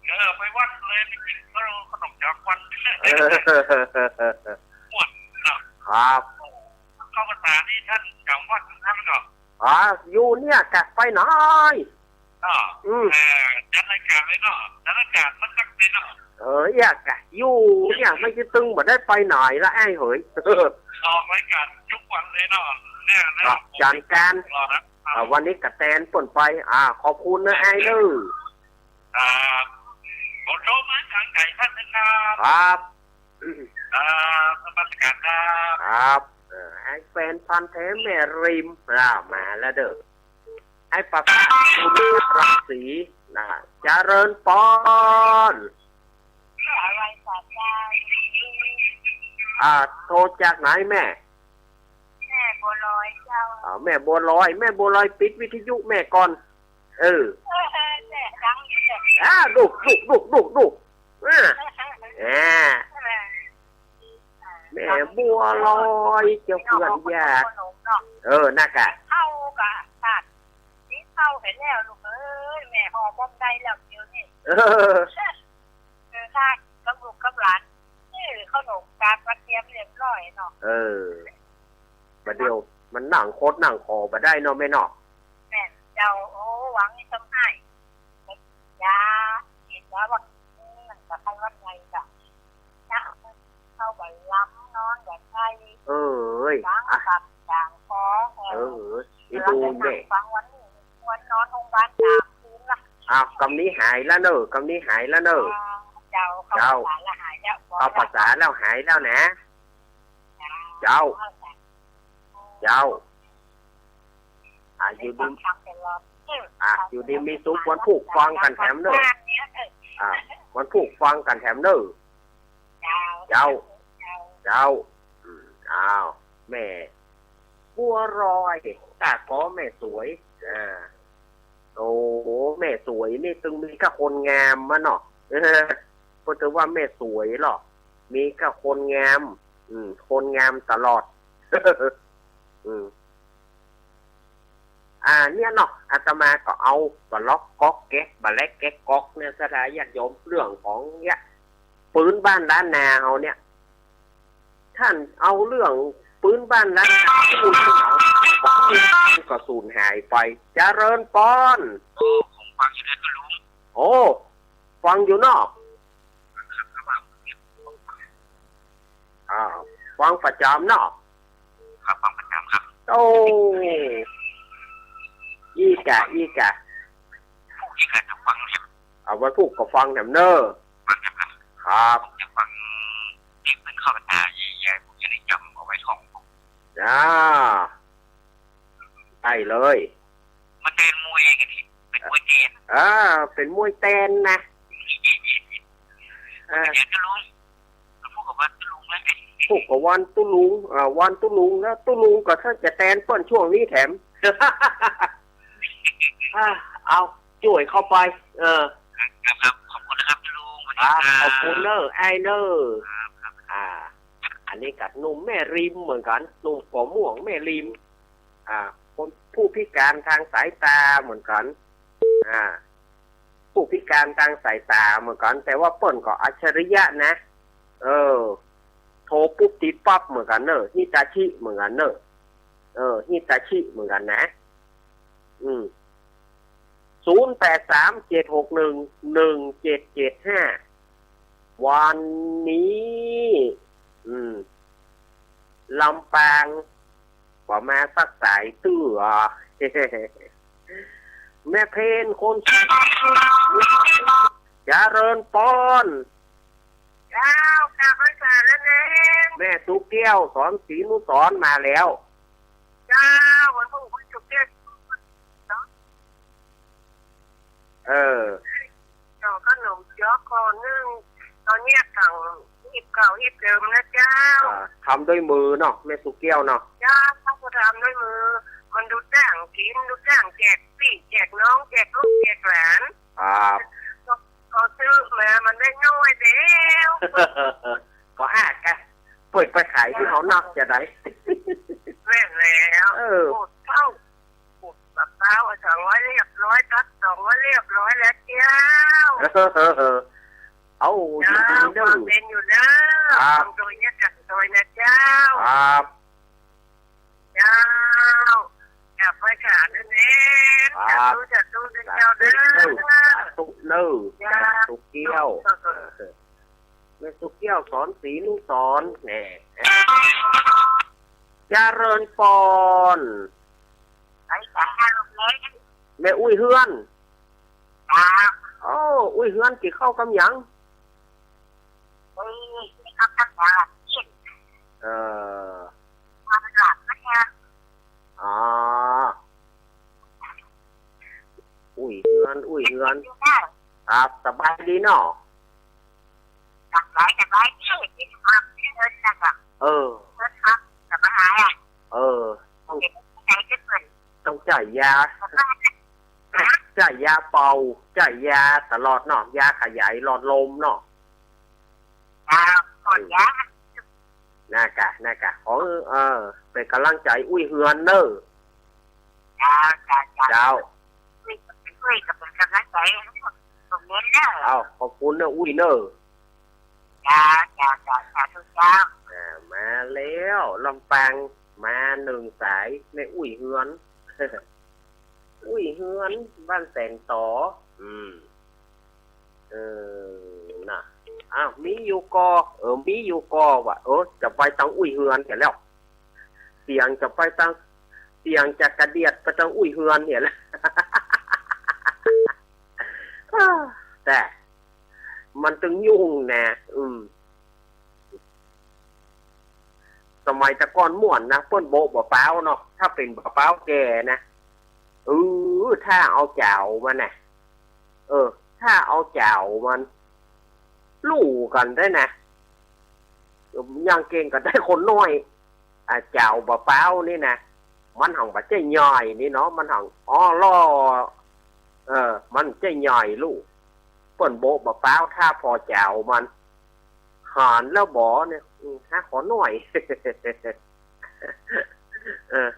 เออ ไปวัดเลย ไปกิ๋นข้าว ข้าวหนมจ๊อกวัด เออ ม่วนเนาะ ครับ เข้าพรรษานี่ต้านจ๋ำวัดต้านก่อ อ๋อ อยู่เนี่ยกะ ไปไหน เนาะ อืม เออ จัดรายก๋านเลยเนาะ จัดรายก๋านมันนักเลยเนาะ เออ เอี้ยกะ อยู่เนี่ย ไม่ใจ้ตึงบ่ได้ไปไหนละไอ้เหย ออกรายก๋านทุกวันเลยเนาะ เนี่ยนะ อ่ะ จัดก๋าน ตลอดนะ อ่า วันนี้กะแตนเปิ้นไป อ่า ขอบคุณเน่ออ้ายเน่อ ครับ ผมโทรมาทางไกลท่านนะครับ ครับ ครับนมัสการครับ ครับ เออ ไอ้แฟนพันธุ์แท้แม่ริม อ่า มาแล้วเน่อ ไอ้ประภาส บุญรัตน์ศรี นะ เจริญปอน อะไรสาจารย์ อ่า โทรจากไหนแม่ แม่บัวลอยเจ้า อ่า แม่บัวลอย แม่บัวลอยปิดวิทยุแม่ก่อน เออ เออ เออ แม่ดังอยู่เจ้า อ่า ดุก ดุก ดุก ดุก ดุก อ่า อ่า แม่บัวลอยเจ้าเพื่อนยาก เออ นะกะ เข้ากะตัด นี่เข้าไปแล้วลูกเอ้ย แม่ห่อบ่ได้แล้วเดี๋ยวนี้ เออ เออ ถ้ากับลูกกับหลาน เออ เข้าหนมกาดมาเตรียมเรียบร้อยเนาะ เออ บ่าเดี่ยวมันนั่งคดนั่งขอบ่ได้เนาะแม่เนาะ แม่นเจ้า โอ้ หวังนี่ต้องให้ ยา กิ๋นยาวัคซีนมันก็ไข้หวัดใหญ่จ้ะ ยาเข้าไปล้ำนอนแบบไข้ เอ้ย ล้าง อ่ะ ตับล้างคอ เออ เออ อีดูแม่ ฟังวันนี้ วันนอนโรงพยาบาลสามคืนละ อ้าว กำนี้หายแล้วเนอะ กำนี้หายแล้วเนอะ อ่า เจ้า เข้า เจ้า พรรษาแล้วหายแล้ว เข้าพรรษาแล้วหายแล้วนะ เจ้า เจ้า เจ้า อ่ะ อยู่ดี อ่ะ อยู่ดีมีสุข วันพูกฟังกั๋นแถมเนอะ อ่ะ วันพูกฟังกั๋นแถมเนอะ เจ้า เจ้า เจ้า อืม อ้าว แม่บัวลอย ก้าขอแม่สวย อ่า โอ้โห แม่สวยนี่ตึงมีก้าคนงามมะเนาะ เออ ก็จะว่าแม่สวยเหรอ มีก้าคนงาม อืม คนงามตลอด อืม อ่า เนี่ยเนาะ อาตมาก็เอาบ่าล็อกก๊อกแก๊ก บ่าแล็กแก๊กก๊อกเนี่ย ศรัทธาญาติโยม เรื่องของเนี่ย ปื๊นบ้านล้านนาเฮาเนี่ย ท่านเอาเรื่องปื๊นบ้านล้านนาพูดถึงเฮา ก็สูญหายไป เจริญปอน โอ้ ผมฟังอยู่นะคุณลุง โอ้ ฟังอยู่เนาะ ครับ ครับ อ่า ฟังประจ๋ำเนาะ ครับ ฟังประจ๋ำครับ โอ้ อีกอะ อีกอะ พูกอีกอะ จะฟังเนี่ย เอาไว้พูกก็ฟังแถมเนอะ ฟังแถมครับ ครับ ผมจะฟังที่เปิ้นเข้าพรรษาใหญ่ๆ ผมจะได้จ๋ำเอาไว้ท่อง จ้า ได้เลย มาเต้นมวยกั๋นนี่ เป๋นมวยเต้น อ่า เป๋นมวยเต้นนะ อ่า เดี๋ยวจะลุง พูกกับวันตุ๊ลุงแล้ว พูกกับวันตุ๊ลุง อ่า วันตุ๊ลุงแล้ว ตุ๊ลุงก็ถ้าจะเต้นเปิ้นช่วงนี้แถม อ่า เอาจ้วยเข้าไป เออ ครับ ครับ ขอบคุณนะครับตุ๊ลุง สวัสดีครับ อ่า ขอบคุณเนอะ อ้ายเนอะ ครับ ครับ อ่า อันนี้ก็หนุ่มแม่ริมเหมือนกั๋น หนุ่มก่อม่วงแม่ริม อ่า คนผู้พิการทางสายตาเหมือนกั๋น อ่า ผู้พิการทางสายตาเหมือนกั๋น แต่ว่าเปิ้นก็อัจฉริยะนะ เออ โทรปุ๊บติดปั๊บเหมือนกั๋นเนอะ ฮิตาชิเหมือนกั๋นเนอะ เออ ฮิตาชิเหมือนกั๋นนะ อืม ศูนย์แปดสาม เจ็ดหกหนึ่ง หนึ่งเจ็ดเจ็ดห้า วันนี้ อืม ลำปาง บ่มาสักสายเตื้อ แม่เพนคน เจริญปอน เจ้า กราบไหว้สานั่นเอง แม่สุแก้ว สอนศรีนุสรณ์มาแล้ว เจ้า วันพุธวันศุกร์เนี่ย เออ เจ้า ขนมเจ๊อกคอนึ่ง ตอนเนี้ยสั่งหีบเก่าหีบเดิมนะเจ้า อ่า ทำด้วยมือเนาะ แม่สุแก้วเนาะ เจ้า เขาก็ทำด้วยมือ มันดูจ้างกิ๋น ดูจ้างแจกปี้แจกน้อง แจกลูกแจกหลาน ครับ ก็ ก็ซื้อมา มันได้น้อยแล้ว ก็อ้ากั๋น เปิ้นไปขายตี้เฮานักจะได้ แม่นแล้ว เออ โอ้ เจ้า ปลูกมะพร้าวสองร้อยเรียบร้อย ตัดสองร้อยเรียบร้อยแล้วเจ้า เอา อยู่ดีเนอะ เจ้า ความเป็นอยู่เนอะ ครับ ทำโดยเนี่ยกันโดยนะเจ้า ครับ เจ้า กราบไหว้สานั่นเอง ครับ สาธุ สาธุนะเจ้าเนอะ สาธุเนอะ เจ้า สาธุเกี้ยว เออ แม่สุแก้ว สอนศรีนุสรณ์ แหม เจริญปอน ไปสา แม่อุ้ยเฮือน เจ้า โอ้ อุ้ยเฮือนกิ๋นข้าวกำหยัง เออ อ๋อ อุ้ยเฮือน อุ้ยเฮือน ครับ สบายดีเนาะ สบาย สบายดี เออ เออ ต้องจ่ายยา จ่ายยาเป่า จ่ายยาตลอดเนาะ ยาขยายหลอดลมเนาะ เจ้า ก่อนยา น่ากะ น่ากะ ขอ เออ เป๋นก๋ำลังใจ๋อุ้ยเฮือนเน่อ เจ้า เจ้า เจ้า อุ้ย อุ้ย ก็เป๋นก๋ำลังใจ๋ ตรงนี้เน่อ เอ้า ขอบคุณเน่อ อุ้ยเน่อ เจ้า เจ้า เจ้า สาธุเจ้า อ่า มาแล้ว ลำปาง มานึ่งสาย แม่อุ้ยเฮือน อุ้ยเฮือน บ้านแสงต๋อ อืม เออ น่ะ อ้าว มีอยู่ก่อ เออ มีอยู่ก่อว่ะ เออ จะไปตังอุ้ยเฮือนเหียแล้ว เสียงจะไปตัง เสียงจะกระเดียดไปตังอุ้ยเฮือนเหียแล้ว แต่ มันตึงยุ่งนะ อืม สมัยแต่ก่อนม่วนนะ เปิ้นโบ๊ะบ่าป๊าวเนาะ ถ้าเป๋นบ่าป๊าวแก่นะ เออ ถ้าเอาจ๋าวมันนะ เออ ถ้าเอาจ๋าวมัน ลู่กั๋นได้นะ อย่างเก่งก็ได้คนน้อย อ่า จ๋าวบ่าป๊าวนี่นะ มันหังบ่ใจ้ใหญ่นี่เนาะ มันหัง อ้อ ล่อ เออ มันใจ้ใหญ่ลู่ เปิ้นโบ๊ะบ่าป๊าว ถ้าผ่อจ๋าวมัน หันแล้วบ่เนี่ย อืม หาขอหน้อย เออ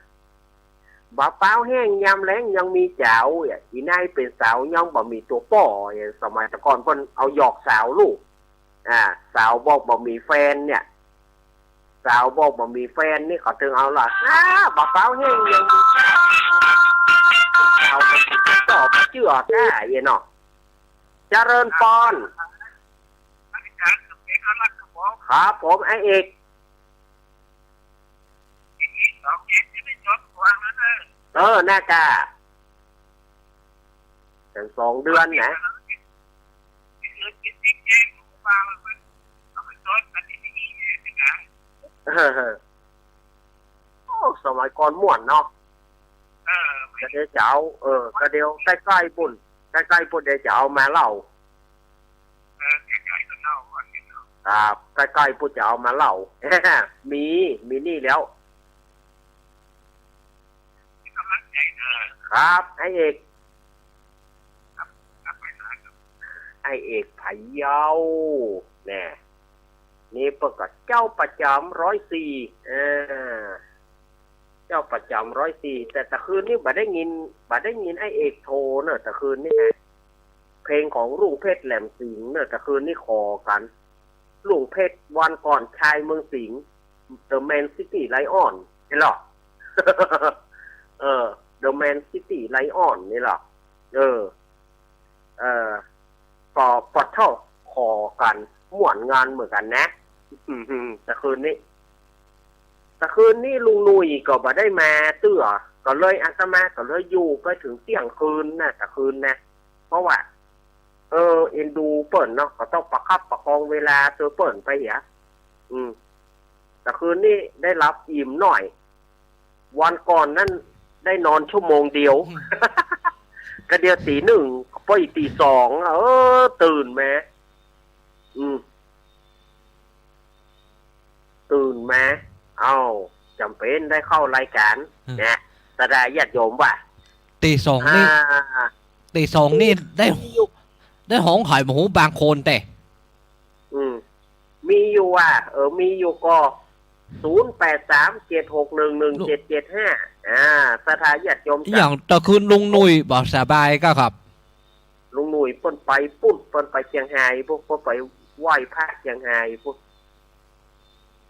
บ่าป๊าวแห้งยามแล้งยังมีจ๋าว อ่ะ อีนายเป๋นสาวยังบ่มีตั๋วป้อ อ่ะ สมัยแต่ก่อนเปิ้นเอาหยอกสาวลู่ อ่า สาวบอกบ่มีแฟนเนี่ย สาวบอกบ่มีแฟนนี่เขาตึงเอาละ อ้า บ่าป๊าวแห้งยังมีจ๋าว สาวบอกบ่มีตั๋วป้อ บ่เจื้อก้า เอ้ยเนาะ เจริญปอน ครับผม ไอ้เอก เออ น่ากะ ตั้งสองเดือนนะ เออ โอ้ สมัยก่อนม่วนเนาะ เออ ก็เดี๋ยวจะเอา เออ ก็เดี๋ยวใก้ๆ ปุ้น ใก้ๆ ปุ้นเดี๋ยวจะเอามาเล่า เออ ใก้ๆ ก็เล่าก่อนนี่เนาะ ครับ ใก้ๆ ปุ้นจะเอามาเล่า มี มีนี่แล้ว มีก๋ำลังใจ๋เน่อ ครับ ไอ้เอก ครับ ครับ ไปหาครับ ไอ้เอกพะเยา แน่ นี่เปิ้นก็เจ้าประจ๋ำร้อยสี่ เออ เจ้าประจ๋ำร้อยสี่ แต่ตะคืนนี้บ่ได้ยิน บ่ได้ยินไอ้เอกโทรเน่อ ตะคืนนี้นะ เพลงของลุงเพชรแหลมสิงห์เน่อ ตะคืนนี้ขอกั๋น ลุงเพชร วันก่อนชายเมืองสิงห์ The Man City Lion นี่หรอ เออ The Man City Lion นี่หรอ เออ เออ ก็ปะเถ้าขอกั๋น ม่วนงานเหมือนกั๋นนะ อืม ตะคืนนี้ ตะคืนนี้ลุงหนุ่ยก็บ่ได้มาเตื้อ ก็เลยอาตมาก็เลยอยู่ไปเถิงเตี้ยงคืนนะ ตะคืนนะ เพราะว่า เออ เอ็นดูเปิ้นเนาะ ก็ต้องประคับประคองเวลาตวยเปิ้นไปเหีย อืม ตะคืนนี้ได้หลับอิ่มหน้อย วันก่อนนั้นได้นอนชั่วโมงเดียว อืม ก็เดี๋ยวตีหนึ่ง ไปตีสอง เออ ตื่นมา อืม ตื่นมา เอ้า จ๋ำเป๋นได้เข้ารายก๋าน อืม นะ ศรัทธาญาติโยมว่า ตีสองนี่ อ่า ตีสองนี่ได้ ได้ฮ้องไห้หมู่บางคนแต่ อืม มีอยู่ว่า เออ มีอยู่ก่อ ศูนย์แปดสาม เจ็ดหกหนึ่ง หนึ่งเจ็ดเจ็ดห้า อ่า ศรัทธาญาติโยมจ๋ำ อย่างตะคืนลุงหนุ่ยบ่สบายก็ครับ ลุงหนุ่ยเปิ้นไปปุ้น เปิ้นไปเจียงฮายปุ้น เปิ้นไปไหว้พระเจียงฮายปุ้น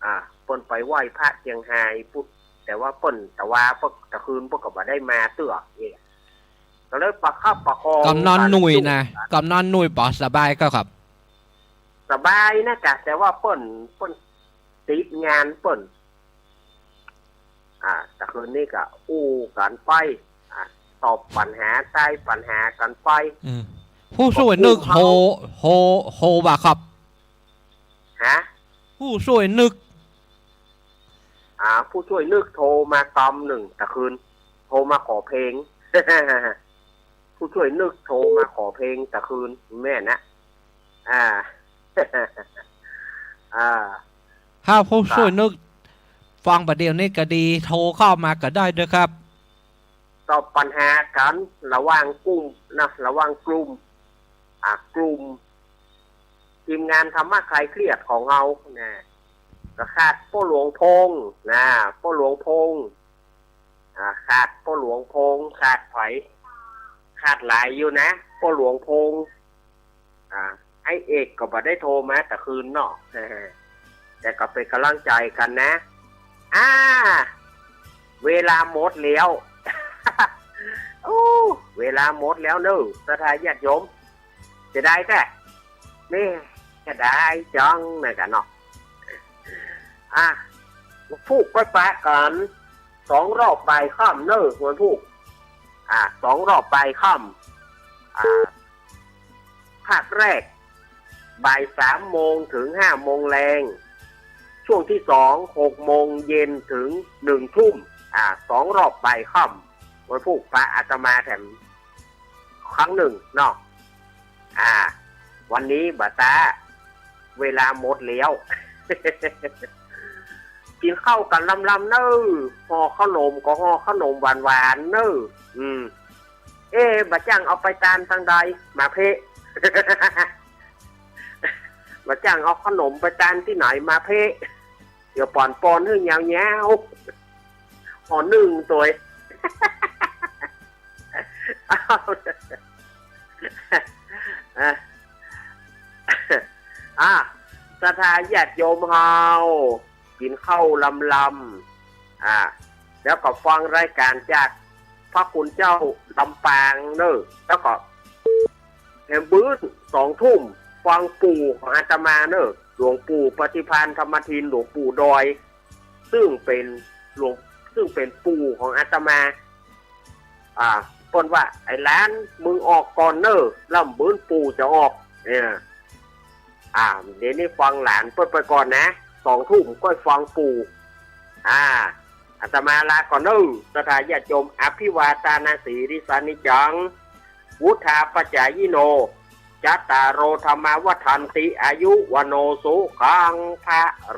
อ่า เปิ้นไปไหว้พระเจียงฮายปุ้น แต่ว่าเปิ้น แต่ว่าเปิ้น ตะคืนเปิ้นก็บ่ได้มาเตื้อ เอ้ย ก็เลยประคับประคอง กำนันหนุ่ยนะ กั๋น กำนันหนุ่ยบ่สบายก็ครับ สบายนะกะ แต่ว่าเปิ้น เปิ้นติดงานเปิ้น อ่า ตะคืนนี้ก็อู้กั๋นไป อ่า ตอบปัญหา ใต้ปัญหากั๋นไป อืม ผู้ช่วยนึก ก็ผู้เขา โทร โทร โทรบ่าครับ ฮะ ผู้ช่วยนึก อ่า ผู้ช่วยนึกโทรมากำนึ่งตะคืน โทรมาขอเพลง ผู้ช่วยนึกโทรมาขอเพลงตะคืน แม่นนะ อ่า อ่า ถ้าผู้ช่วยนึกฟังบ่าเดี่ยวนี้ก็ดี โทรเข้ามาก็ได้เด้อครับ ตอบปัญหากั๋นระหว่างกลุ่มนะ ระหว่างกลุ่ม อ่ะ กลุ่ม ทีมงานธรรมะคลายเครียดของเฮานะ ก็ขาดป้อหลวงพงษ์นะ ป้อหลวงพงษ์ อ่า ขาดป้อหลวงพงษ์ ขาดใผ ขาดหลายอยู่นะ ป้อหลวงพงษ์ อ่า ไอ้เอกก็บ่ได้โทรมาตะคืนเนาะ แต่ก็เป๋นก๋ำลังใจ๋กั๋นนะ อ่า เวลาหมดแล้ว โอ้ เวลาหมดแล้วเน่อ ศรัทธาญาติโยม เสียดายแต๊ แม่ เสียดายจังนะกั๋นเนาะ อ่ะ พูกไปปะกั๋น สองรอบบ่ายค่ำเน่อ วันพูก อ่ะ สองรอบบ่ายค่ำ อ่ะ ภาคแรก บ่ายสามโมงถึงห้าโมงแลง ช่วงที่สอง หกโมงเย็นถึงหนึ่งทุ่ม อ่ะ สองรอบบ่ายค่ำ วันพูกปะอาตมาแถม ครั้งนึ่งเนาะ อ่า วันนี้บ่าต๊า เวลาหมดแล้ว กิ๋นข้าวกั๋นลำๆ เน่อ ห่อเข้าหนมก็ห่อเข้าหนมหวานๆ เน่อ อืม เอ๊ะ บ่าจ้างเอาไปตานตางใดมาเพ่ บ่าจ้างเอาเข้าหนมไปตานตี้ไหนมาเพ่ เดี๋ยวป๋อนปอนหื้อยาวๆ ห่อนึ่งตวย อ่ะ อ่ะ ศรัทธาญาติโยมเฮา กิ๋นข้าวลำๆ อ่ะ แล้วก็ฟังรายก๋านจากพระคุณเจ้าลำปางเน่อ แล้วก็แหมบื้นสองทุ่ม ฟังปู่ของอาตมาเน่อ หลวงปู่ปฏิภาณธรรมทิน หลวงปู่ดอย ซึ่งเป๋นหลวง ซึ่งเป๋นปู่ของอาตมา อ่า เปิ้นว่า ไอ้หลาน มึงออกก่อนเน่อ ลำบื้นปู่จะออก เนี่ย อ่า เดี๋ยวนี้ฟังหลานเปิ้นไปก่อนนะ สองทุ่มก็ฟังปู่ อ่า อาตมาลาก่อนเน่อ ศรัทธาญาติโยม อภิวาทานาสีลิสานิจจัง วุฑฒาปจายิโน จัตตาโร ธัมมา วัฑฒันติ อายุ วัณโณ สุขัง พะ